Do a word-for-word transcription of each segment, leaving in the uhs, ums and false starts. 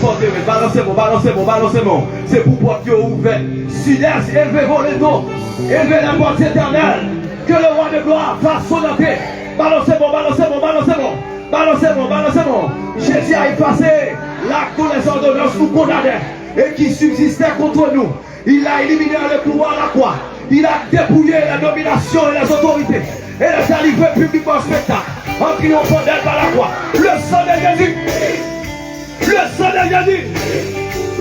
Balanse men w, balanse men w, balanse men w. Se pou pòt yo ouvè. Sidès, elve vo ledo. Elve lèpòt etènèl. Ke le wa de glwa fasse son entrée. Balanse men w, balanse men w, balanse men w. Balanse men w, balanse men w. Jezi a efase l'acte dont les ordonnances nous condamnaient et qui subsistait contre nous. Il l'a éliminé dans le couloir de la croix. Il a dépouillé les dominations et les autorités et les a livrés publiquement au spectacle en criant : Condamné par la croix. Le sang de Jésus. Le sang de Jésus.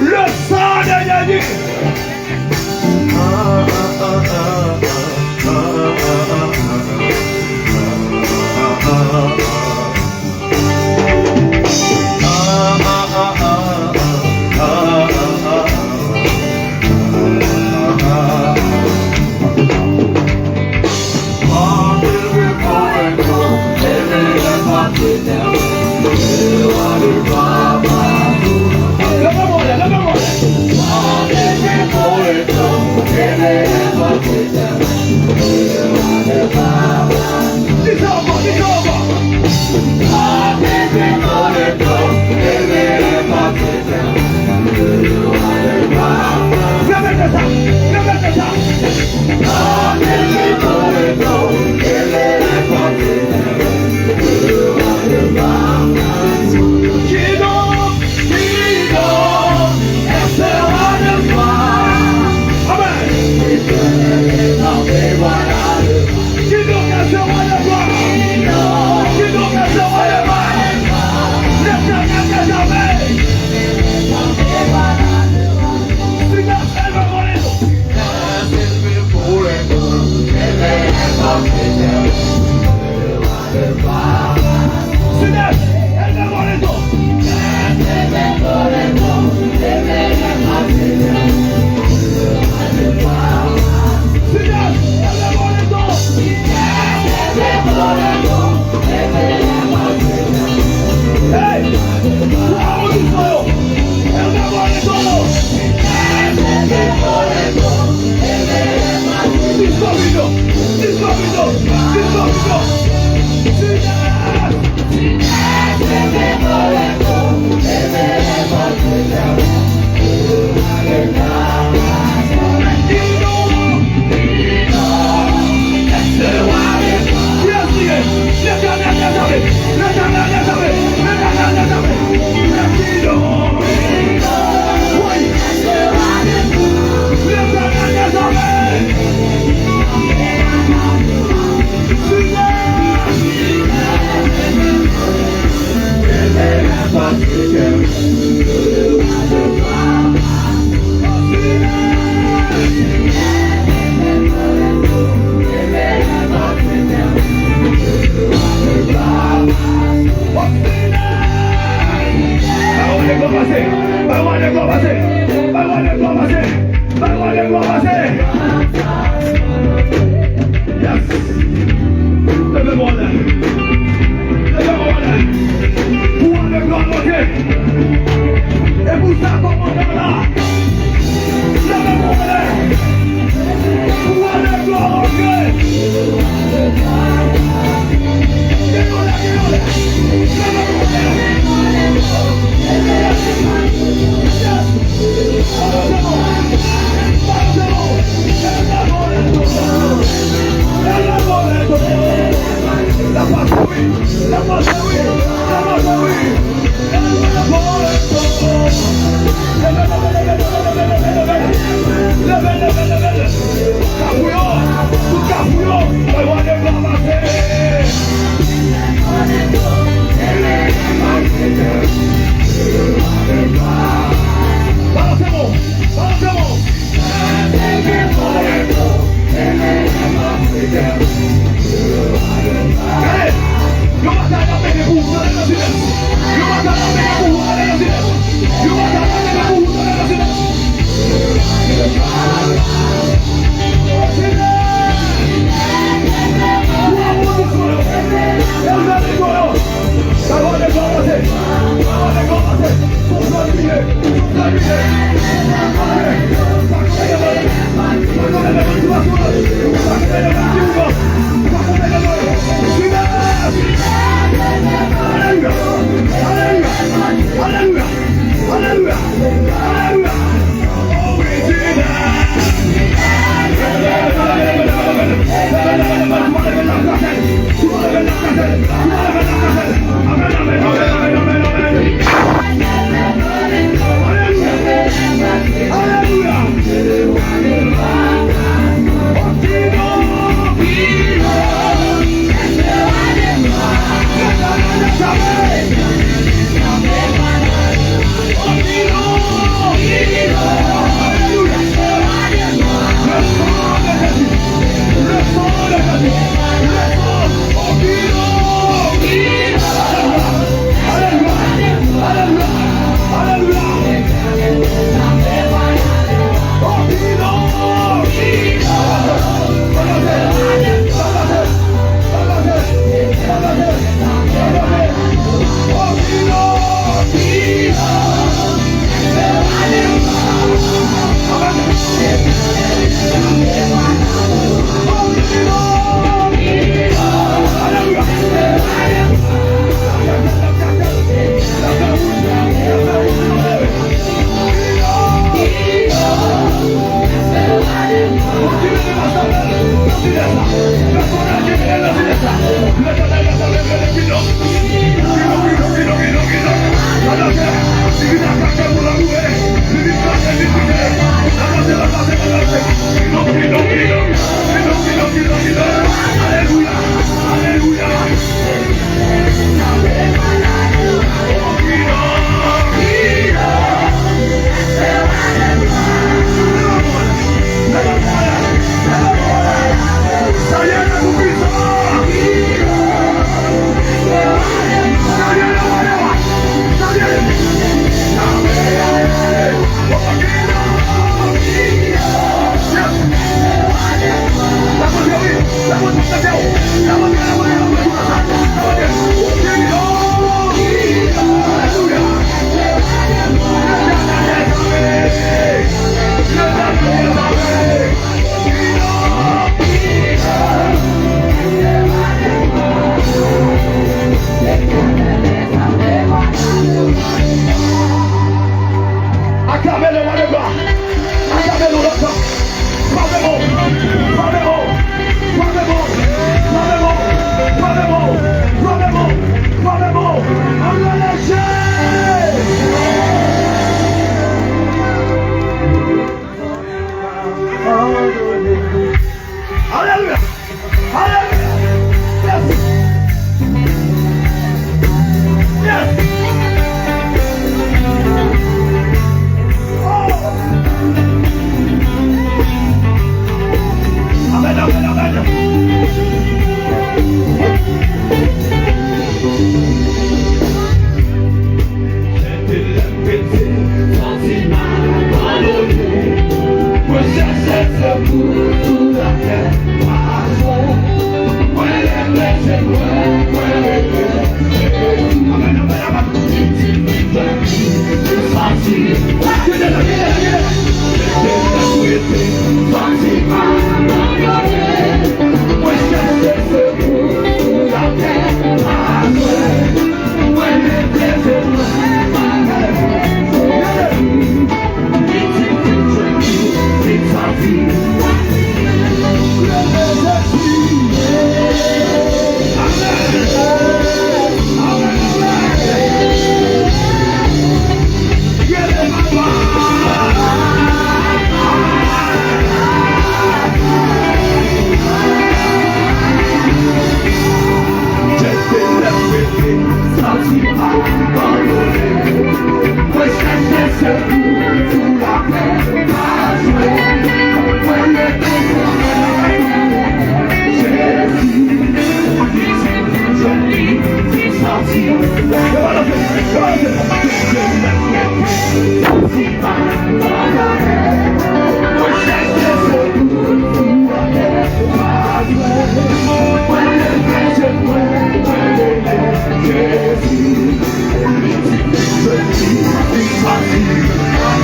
Le sang de Jésus. Repete sa, repete sa. Kidonk, kidonk, èske wa de glwa? Amèn. Kidonk, èske wa de glwa? Kidonk, èske wa de glwa? Letènèl dèzame. Sidès, elve vo ledo. Sidès, elve vo ledo. Sidès, elve vo ledo. Hey! Pou awondi son yo. Elve vo ledo. Disco video. Disco video. Disco video. Sidès. Bay wa de glwa pase. Bay wa de glwa pase. Bay wa de glwa pase. Bay wa de glwa pase. Yes. Leve men w anlè. Leve men w anlè. Pou wa de glwa monte. E pou sa kòmandan la. Leve men w anlè. Pou wa de glwa monte. Leve men w anlè. Leve men w anlè. Yes. Balanse men w, balanse men w. Gade, yon batay ap mennen pou ou, ale nan silans. Yon batay ap mennen pou ou, ale nan silans. Yon Santi m abandone. Mwen chèche sekou sou latè, pa jwenn. Mwen leve je mwen, mwen rele Jezi. Amèn, amèn, amèn. Santi m abandone. Santi m abandone.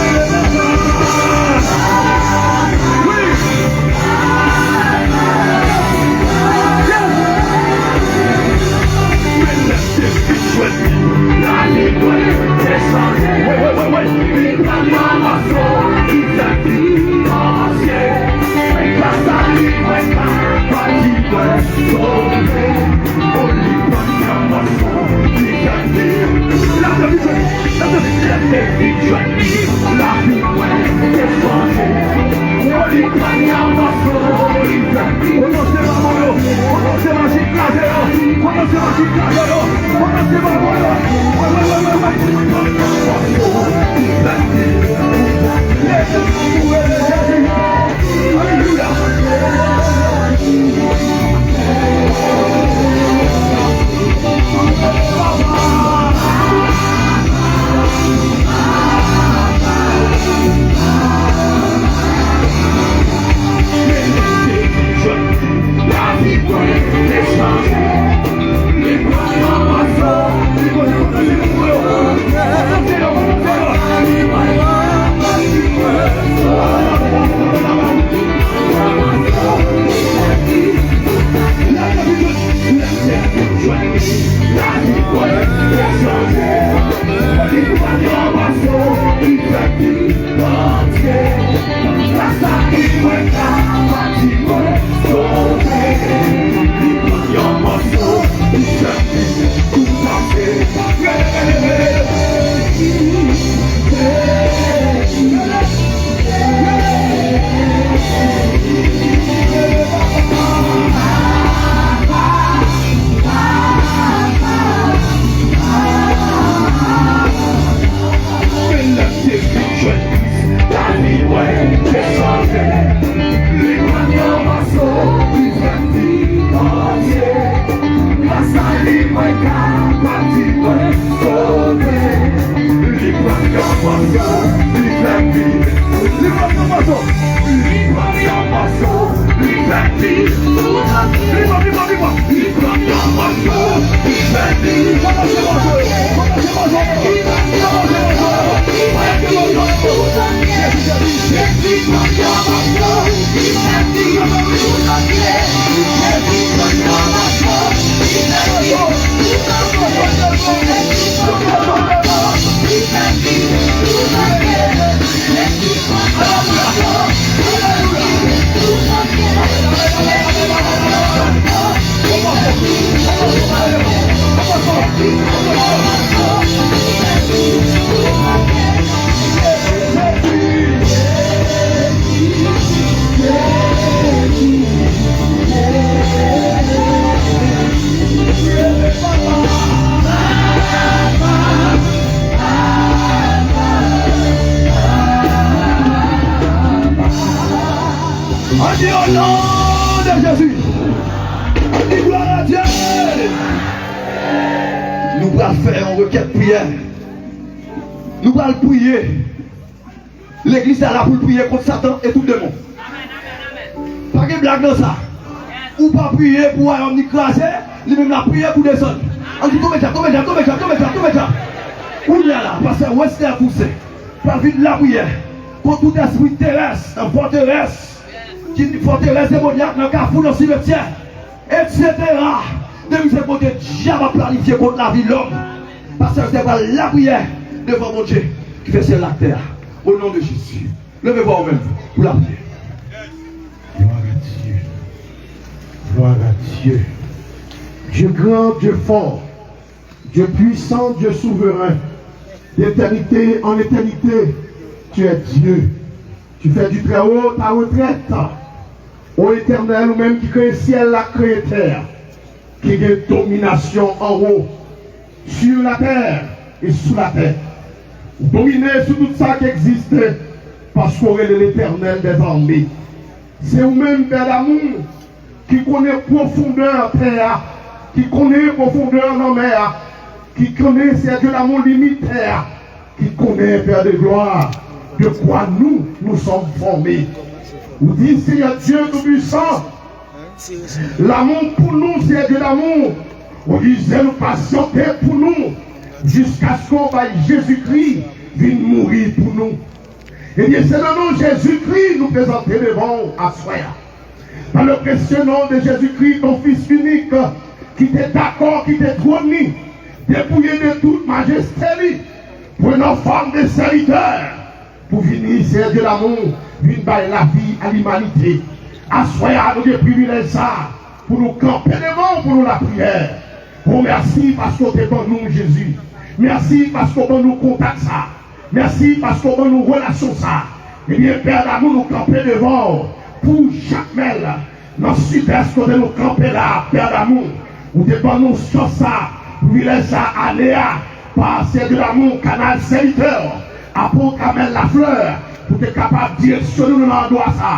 Mwen chèche sekou sou latè, pa jwenn. Nom de Jésus. Di gloire à Dieu. Nou pral fè yon rekèt priyè. Nou pral priye. Legliz la la pou l priye kont Satan e tout demon. Pa gen blag nan sa. Ou pa priye pou wayòm li kraze, li menm l ap priye pou desann. Ann di tonbe dyab, tonbe dyab, tonbe dyab, tonbe dyab, tonbe dyab. Kounye a la, pastè Wester Toussaint pral vin lapriyè kont tout espri terès, fòterès, ki fòterès demonyak nan kafou, nan simetyè, etsetera. Depi se kote dyab ap planifye kont lavi lòm, pastè Wester pral lapriyè devan Bondye ki fè syèl la ak tè a. O non de Jezi. Leve vwa w menm pou lapriyè. Gloire à Dieu. Gloire à Dieu. Dieu grand, Dieu fort, Dieu puissant, Dieu souverain. D'éternité en éternité, tu es Dieu. Tu fais du Très-Haut ta retraite. O Etènèl, ou menm ki kreye syèl la, kreye tè a, ki gen dominasyon anwo, sur la terre et sous la terre. Ou domine sou tout sa ki egziste, paske w rele Letènèl dèzame. Se ou menm, Pè damou, ki konnen pwofondè tè a, ki konnen pwofondè lanmè a, ki konnen, Seyè Dye damou, limit tè a, ki konnen, Pè de glwa, de kwa nou, nou sòm fòme. Ou di, Seyè Dye Toupisan, lanmou pou nou, Seyè Dye damou, ou di, zèl ou pasyante pou nou, jiskaske w bay Jezikri vin mouri pou nou. Ebyen, se nan non Jezikri nou prezante devan w aswè a. Dans le précieux nom de Jésus-Christ, ton Fils unique, qui t'est d'accord, qui t'est trôné, dépouillé de toute majesté, li, prenant forme de serviteur, pou vini, Seyè Dye damou, vin bay lavi a limanite. Aswè a, nou gen privilèj sa a, pou nou kanpe devan w, pou nou lapriyè. O, mèsi paske w te ban nou Jezi. Mèsi paske w ban nou kontak sa. Mèsi paske w ban nou relasyon sa. Ebyen, Pè damou, nou kanpe devan w pou Jakmèl, nan Sidès, kote nou kanpe la, Pè damou. Ou te ban nou chans sa, privilèj sa, ane a, pa Seyè Dye damou, kanal sèvitè, Apot Amèl Laflè, pou te kapab direksyone nou nan andwa sa.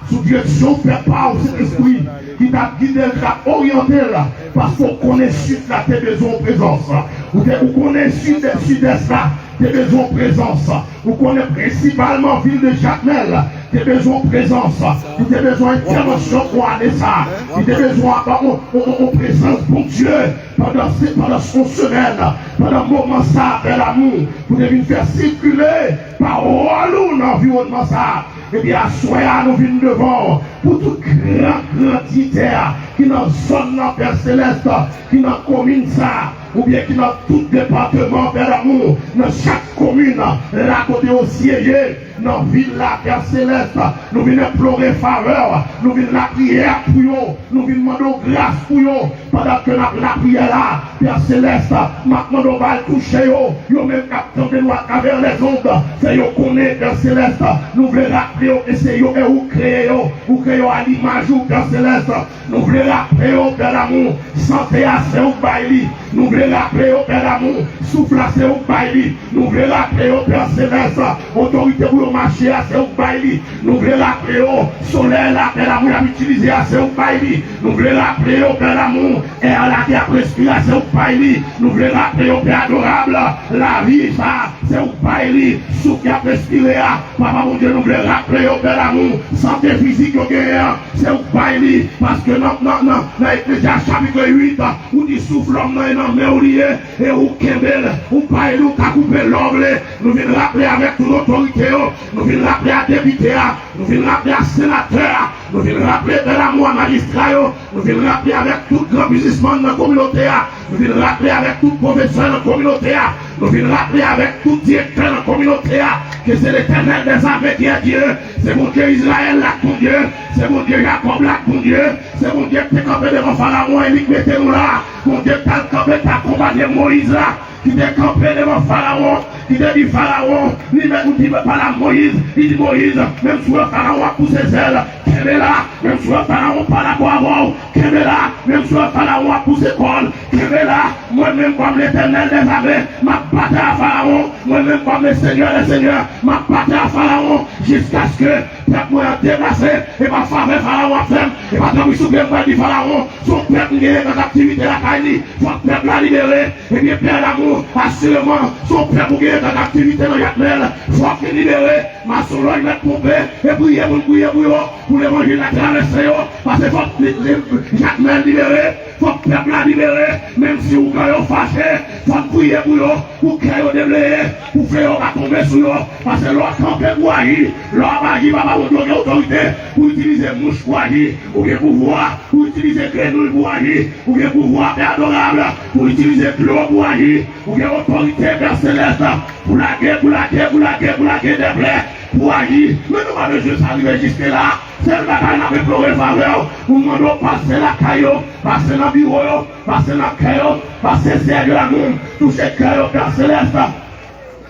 Sou direksyon pèp pa w, Sentespri, ki t ap gide l, ki t ap oryante l, paske w konnen Sid la te bezwen yon prezans. Ou te, ou konnen Sid, Sidès la te bezwen yon prezans. Ou konnen prensipalman vil de Jakmèl te bezwen yon prezans. Li te bezwen entèvansyon pou ane sa. Li te bezwen yon, yon, yon, yon prezans Bondye pandan se, pandan yon semèn, pandan moman sa, Pè damou, pou te vin fè sikile pawòl ou nan anviwònman sa. Ebyen, aswè a, nou vin devan w pou tout gran, gran diyitè ki nan zòn nan, Pè Selès, ki nan komin sa, oubyen ki nan tout depatman, Pè damou, nan chak komin, la kote yo siyeje, nan vil la, Pè Selès, nou vin enplore favè w, nou vin lapriyè pou yo, nou vin mande w gras pou yo, pandan ke n ap lapriyè la, Pè Selès, m ap mande w ba l touche yo, yo menm k ap tande nou atravè lèzond, fè yo konnen, Pè Selès, nou vle raple yo ke se yo e ou kreye yo, ou kreye yo a limaj ou, Pè Selès. Nou vle raple yo, Pè damou, sante a se ou k bay li. Nou vle raple yo, Pè damou, souf la se ou k bay li. Nou vle raple yo, Pè Selès, otorite pou yo mache a se ou k bay li. Nou vle raple yo, solèy la, Pè damou, y ap itilize a se ou k bay li. Nou vle raple yo, Pè damou, è la ke y ap respire a se ou k bay li. Nou vle raple yo, Pè adorab, lavi sa se ou k bay li. Souf y ap respire a, Papa Bondye, nou vle raple yo, Pè damou, sante fizik yo genyen an, se ou k bay li, paske nan, nan, nan, nan Eklezyas chapit uit, ou di souf lòm nan e nan men w li ye, e ou kenbe l, ou bay li, ou ka koupe lè w vle. Nou vin raple avèk tout otorite yo, nou vin raple a depite a, nou vin raple a senatè a, nou vin raple, Pè damou, a majistra yo, nou vin raple avèk tout gran biznismann nan kominote a, nou vin raple avèk tout pwofesè nan kominote a, nou vin raple avèk tout direktè nan kominote a, ke se Letènèl dèzame ki è Dye, se Bondye Izrayèl la k Bondye, se Bondye Jakòb la k Bondye, se Bondye ki te kanpe devan Farawon e li k mete nou la, Bondye k t al kanpe, t al konbate Moyiz la, ki te kanpe devan Farawon, ki te di Farawon, li menm, ou di, pale a Moyiz, li di Moyiz, menm si w wè Farawon ap pouse zèl, kenbe la, menm si w wè Farawon pale avè w, kenbe la, menm si w wè Farawon ap pouse kò l, kenbe la, mwen menm kòm Letènèl dèzame, m ap batay a Farawon, Menm kòm le Senyè dè senyè, m ap batay ak Farawon jiskaske pèp mwen an deplase, e pa favè Farawon ap fè m, e pa tanpri souple m pral di Farawon, se yon pèp m genyen an kaptivite lakay li, fòk pèp la libere. Ebyen, Pè Damou, asireman, se yon pèp ou genyen an kaptivite nan Jakmèl, fòk li libere. Masolòy mèt twonpe, e priye pou n priye pou yo, pou levanjil la travèse yo, paske fòk li, li, Jakmèl libere, fòk pèp la libere, menm si ougan yo fache, fòk priye pou yo, pou kè yo debleye, pou fle yo pa tonbe sou yo, paske lè w kanpe pou aji, lè w ap aji, Papa Bondye, w gen otorite pou itilize mouch pou aji, ou gen pouvwa pou itilize grenouy pou aji, ou gen pouvwa, Pè adorab, pou itilize dlo pou aji, ou gen otorite, Pè Selès, pou lage, pou lage, pou lage, pou lage dè plè, pou aji. Men nou pa bezwen sa rive jiske la. Sèl bagay n ap enplore favè w, pou n mande w pase lakay yo, pase nan biwo yo, pase nan kè yo, pase Seyè de Lamou, touche kè yo, Pè Selès.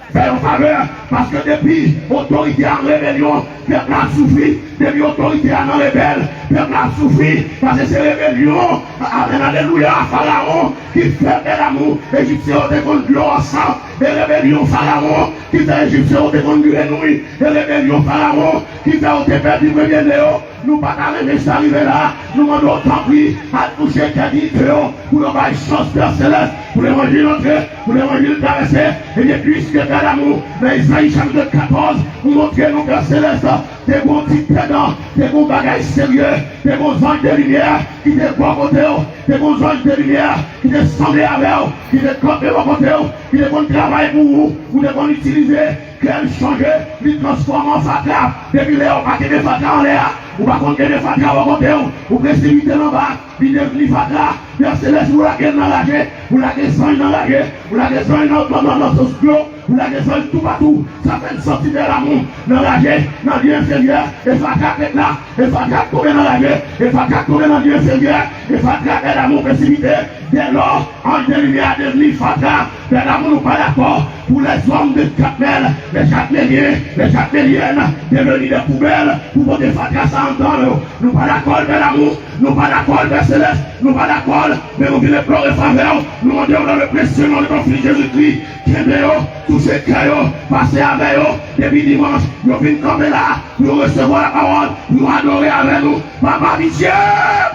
Fè yon favè, paske depi otorite a an rebelyon, pèp la ap soufri. Depi otorite a nan rebèl, pèp la ap soufri. Paske se rebelyon, amèn, alelouya, Farawon ki fè, Pè Damou, Ejipsyen yo te konn dlo an san. E rebelyon Farawon ki fè Ejipsyen yo te konn grenouy. E rebelyon Farawon ki fè yo te pèdi premye ne yo. Nou pa ta renmen sa rive la. Nou mande w, tanpri, al touche kè dignitè yo, pou yo bay chans, Pè Selès, pou levanjil antre, pou levanjil travèse. Ebyen, piske, Pè Damou, nan Ezayi chapit katòz, ou montre nou, Pè Selès, te gon ti pèdan, te gon bagay serye, te gon zanj de limyè ki te bò kote w, te gon zanj de limyè ki te sanble avè w, ki te kanpe bò kote w, ki te konn travay pou ou, ou te konn itilize. Kè l chanje, li transfòme an fatra. Depi lè a, ou pa kenbe fatra anlè a. Ou pa konn kenbe fatra bò kote w. Ou presipite l anba, li devni fatra. Pè Selès, ou lage l nan raje, ou lage zanj nan raje, ou lage zanj nan, nan, nan, nan sous dlo, ou lage zanj toupatou. Sa fè n santi Pè Damou nan raje, nan lye enferyè, e fatra tèt la, e fatra tonbe nan raje, e fatra tonbe nan lye enferyè, e fatra Pè Damou presipite. Dèlò, anj de limyè a devni fatra. Pè Damou, nou pa dakò pou lèzòm de Jakmèl, les Jakmélien, les Jakméliennes, deveni de poubèl pou pote fatra sa anndan yo. Nou pa dakò l, Pè Damou, nou pa dakò l, Pè Selès, nou pa dakò l, men nou vin enplore favè w, nou mande w nan le presye non de ton Fis Jezikri, kenbe yo, touche kè yo, pase avè yo, depi dimanch, yo vin kanpe la, pou yo resevwa lapawòl, pou yo adore avè nou. Papa, pitye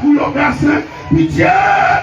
pou yo, Pè Sen. Pitye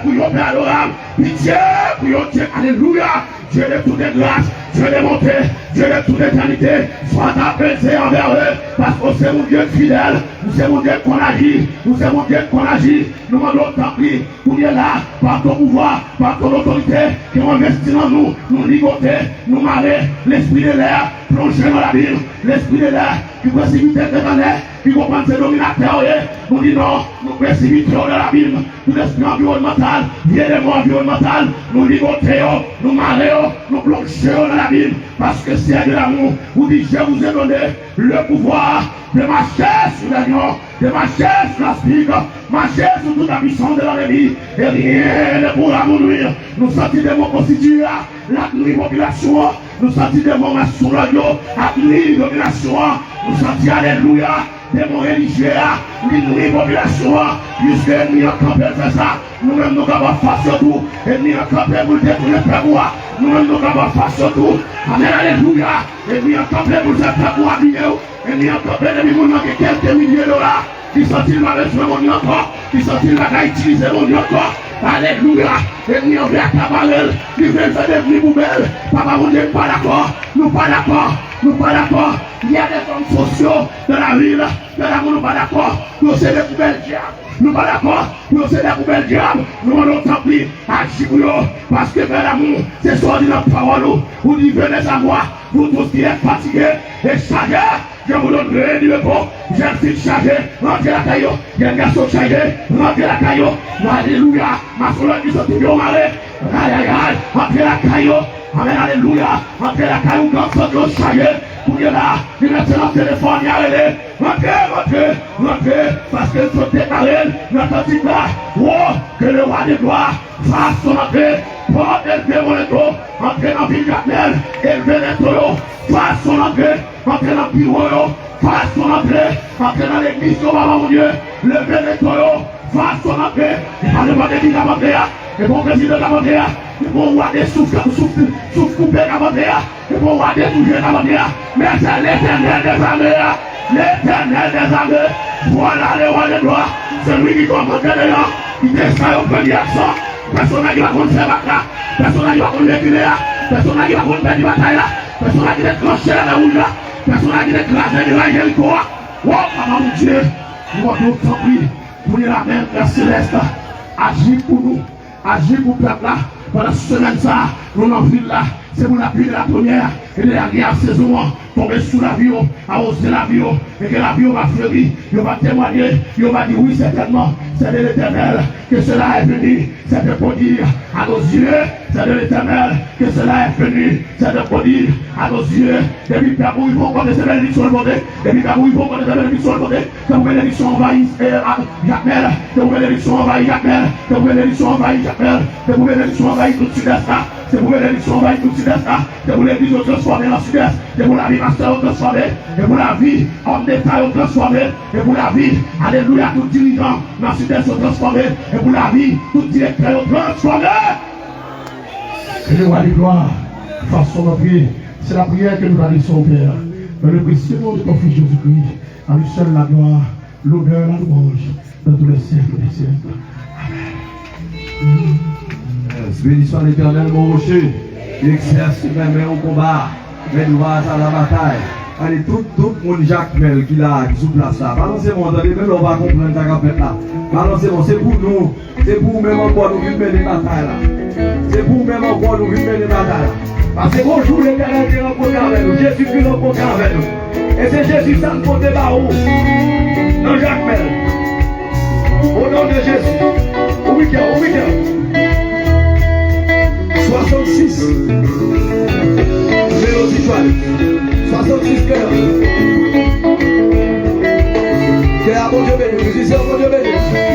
pou yo, Pè adorab. Pitye pou yo, Dye, alelouya. Dieu de toute grâce, Dieu de bonté, Dieu de toute éternité, sois apaisé envers eux, paske w se Bondye k fidèl, ou se Bondye k konn aji, ou se Bondye k konn aji. Nou mande w, tanpri, kounye la, pa ton pouvwa, pa ton otorite ke w envesti nan nou, nou ligote, nou mare lespri de lè, plonje nan labim, lespri de lè ki presipite tèt anlè, ki konprann se dominatè yo ye. Nou di non, nou presipite yo nan labim. Tout espri anviwònmantal, vye demon anviwònmantal, nou ligote yo, nou mare yo, nou plonje yo nan labim. Paske Seyè de Lamou, ou di, je vous ai donné le pouvoir de marcher sur les lions, de marcher sur la serpent, marcher sur toute la puissance de l'ennemi, et rien ne pourra vous nuire. Nou santi demon konstitiye a, l ap nwi popilasyon an. Nou santi demon mason lòd yo ap nwi dominasyon an. Nou santi, alelouya, demon relijye a, li nwi popilasyon an. Piske ènmi an kanpe, l fè sa. Nou menm, nou kapab fas yo tou. Ènmi an kanpe pou l detounen pèp ou a. Nou menm, nou kapab fas yo tou. Amèn, alelouya. Ènmi an kanpe pou l fè pèp ou a bliye w. Ènmi an kanpe depi moun nan gen kèlke milye dola. Li santi l pa bezwen Bondye ankò. Li santi l pa ka itilize Bondye ankò. Alelouya. Ènmi an vle akapare l. Li vle l fè devni poubèl. Papa Bondye, nou pa dakò. Nou pa dakò. Nou pa dakò. Il y a des hommes sociaux dans la ville. Pè Damou, nou pa dakò pou yo se de poubèl dyab. Nou pa dakò pou yo se de poubèl dyab. Nou mande w, tanpri, aji pou yo. Paske, Pè Damou, se sa w di nan pawòl ou. Ou di, venez à moi, vous tous qui êtes fatigués et chargés, je vous donnerai du repos. Jèn fi k chaje, rantre lakay yo. Jèn gason k chaje, rantre lakay yo. Alelouya. Mason lòd ki sot tout yo mare. Ayayay. Rantre lakay yo. Amèn. Alelouya. Rantre lakay ou, gang sòt yo chaje. Kounye la, li mete nan telefòn, li a rele. Rantre, rantre, rantre. Paske n sot deklare l nan kantik la. Oh, que le roi de gloire fasse son entrée. Pòt, elve vòlèt ou, antre nan vil Jakmèl, elve lento yo, fason antre, antre nan biwo yo, fason antre, antre nan legliz yo, Papa Bondye, leve lento yo, fason antre, e pa nenpòt legliz k ap antre a, e pa yon prezidan k ap antre a, e pa yon wa de souf, souf, souf koupe k ap antre a, Bon, w a detouje nan mande a. Men se Letènèl dèzame a. Letènèl dèzame. Vwala le wa de glwa. Se li ki kòmande deyò. Ki te sa yo pran direksyon. Pèsonaj ki pa konn fè bak la. Pèsonaj ki pa konn rekile a. Pèsonaj ki pa konn pèdi batay la. Pèsonaj ki te tranche lanmè wouj la. Pèsonaj ki te kraze miray Jeriko a. Wo, papa Bondye, nou mande w tanpri, pou nou la men grâce céleste, aji pou nou. Aji pou pèp la. Pandan semèn sa a, nou nan vil la. Se pou lapli de la première et de la dernière saison an tonbe sou lavi yo, awoze lavi yo, e ke lavi yo pa fleri, yo pa temwanye, yo pa di, wi, sètènman, c'est de l'Éternel que cela est venu, c'est de bon dire à nos yeux, c'est de l'Éternel que cela est venu, c'est de bon dire à nos yeux. Depi pèp ou rive yon kote, se benediksyon l pote. Depi pèp ou rive yon kote, se benediksyon l pote. Se pou benediksyon anvayi, eh, a, Jakmèl. Se pou benediksyon anvayi Jakmèl. Se pou benediksyon anvayi Jakmèl. Se pou benediksyon anvayi tout Sidès la. Se pou benediksyon anvayi tout Sidès la. Se pou legliz yo transfòme nan Sidès. Se pou lavi pastè yo transfòme. Se pou lavi òm deta yo transfòme. Se pou lavi, alelouya, tout dirijan nan Sidès yo transfòme. Se pou lavi tout direktè yo transfòme. Que le roi de gloire fasse son entrée. C'est la prière que nous adressons au Père. Dans le précieux nom de ton Fils Jésus-Christ, à lui seul la gloire, l'honneur, la louange, dans tous les siècles des siècles. Amen. Yes, béni soit l'Éternel, mon rocher, qui exerce mes mains au combat, mes doigts à la bataille. Allez, tout, tout moun Jakmèl ki la, ki sou plas la, balanse men w, tande, menm lè w pa konprann sa k ap fèt la. Balanse men w, se pou nou. Se pou ou menm ankò nou vin mennen batay la. Se pou ou menm ankò nou vin mennen batay la. Paske yon jou Letènèl te rankontre avèk nou. Jezikri rankontre avèk nou. E se Jezi sa n pote ba ou nan Jakmèl. Au nom de Jésus. Ouvri kè w, ouvri kè w. Soixante-six. Mélodie Joie. Soixante-six kè. Kè a Bondye beni. Mizisyen, Bondye beni.